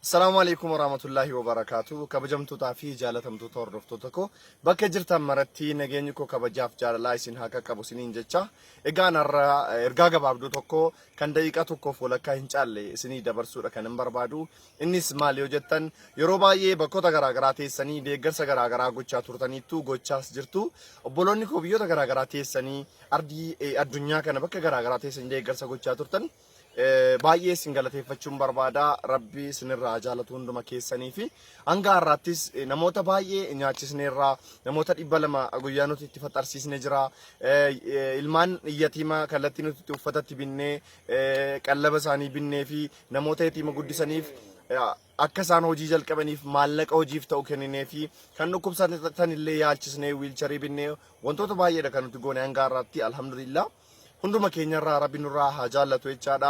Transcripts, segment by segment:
Assalaamu alaikum warahmatullaahi wabarakaatu. Kabajamtootaa fi jaalatamtoota hordoftoota koo bakka jirtan maratti nageenyi koo kabajaaf jaalalaa isin haa qaqqabu isiniin jecha. Egaan har'a ergaa gabaabduu tokko kan daqiiqaa tokkoof walakkaa hin caalle isinii dabarsuudha kan hin barbaadu. Innis maal yoo jettan yeroo baay'ee bakkoota garaagaraa teessanii deeggarsa garaagaraa gochaa turtaniittu gochaas jirtu. Obboloonni koo biyyoota garaagaraa teessanii ardii addunyaa kana bakka garaagaraa teessanii deeggarsa gochaa turtan. Baay'ee isin galateeffachuun barbaada. Rabbi isinirraa haa jaalatu hunduma keessanii fi hanga har'aattis namoota baay'ee nyaachisneerra. Namoota 200 guyyaa nuti itti faxarsiisne jira. Ilmaan yatiima kallattii nuti itti uffatatti binnee qallaba isaanii binnee fi namoota yatiima guddisaniif akka isaan hojii jalqabaniif maallaqa hojiif ta'u kenninee fi kan dhukkubsatan illee yaalchisnee wiilcharii binnee wantoota baay'eedha kan nuti goone hanga har'aatti alhamdulillah. Hunduma keenyarraa Rabbi nurraa haa jaallatu jechaadha.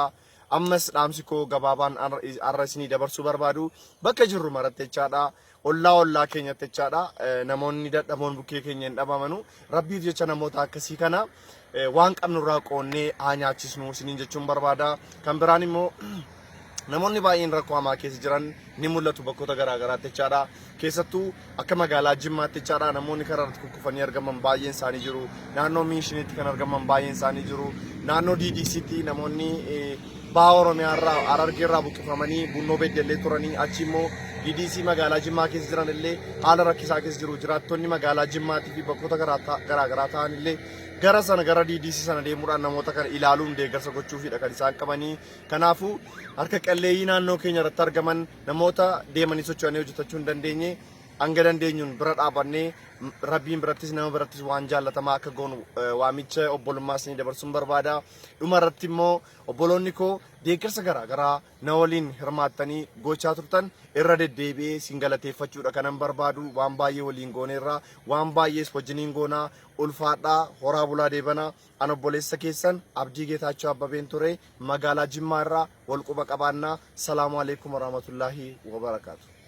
Ammas dhaamsi koo gabaabaan har'a isinii dabarsuu barbaadu bakka jirru maratti jechaadha. Ollaa ollaa keenyatti jechaadha. Namoonni dadhaboon bukkee keenya hin dhabamanu. Rabbiif jecha namoota akkasii kana waan qabnurraa qoonnee haa nyaachisnu isiniin jechuun barbaada. Kan biraan immoo namoonni baay'een rakkoo hamaa keessa jiran ni mul'atu bakkoota garaa garaatti jechaadha. Keessattuu akka magaalaa Jimmaatti jechaadha namoonni karaa irratti kukkufanii argaman baay'een isaanii jiru. Naannoo Miinshiniitti kan argaman baay'een isaanii jiru. Naannoo DDCtti namoonni baha Oromiyaa irraa Harargee irraa buqqifamanii Bunnoo Beddellee turanii achi immoo DDC magaalaa Jimmaa keessa jiran illee haala rakkisaa keessa jiru. Jiraattonni magaalaa Jimmaatii fi bakkoota garaa garaa ta'an illee gara sana gara DDC sana deemuudhaan namoota kana ilaaluun deeggarsa gochuufidha kan isaan qabanii. Kanaafuu harka qalleeyyii naannoo keenya irratti argaman namoota deemanii socho'anii hojjetachuu hin dandeenye hanga dandeenyuun bira dhaabannee rabbiin birattis nama birattis waan jaallatamaa akka goonu waamicha obbolummaa isinii dabarsuun barbaada. Dhuma irratti immoo obboloonni koo deeggarsa garaa garaa na waliin hirmaattanii gochaa turtan irra deddeebi'ee isin galateeffachuudha kanan barbaadu. Waan baay'ee waliin gooneerra waan baay'ees wajjiniin goonaa ulfaadhaa horaa bulaa deebanaa. An obboleessa keessan Abdii Geetaachoo Abbabeen ture magaalaa Jimmaa irraa wal quba qabaannaa. Salaamu alaikum warahmatullaahi wabarakaatu.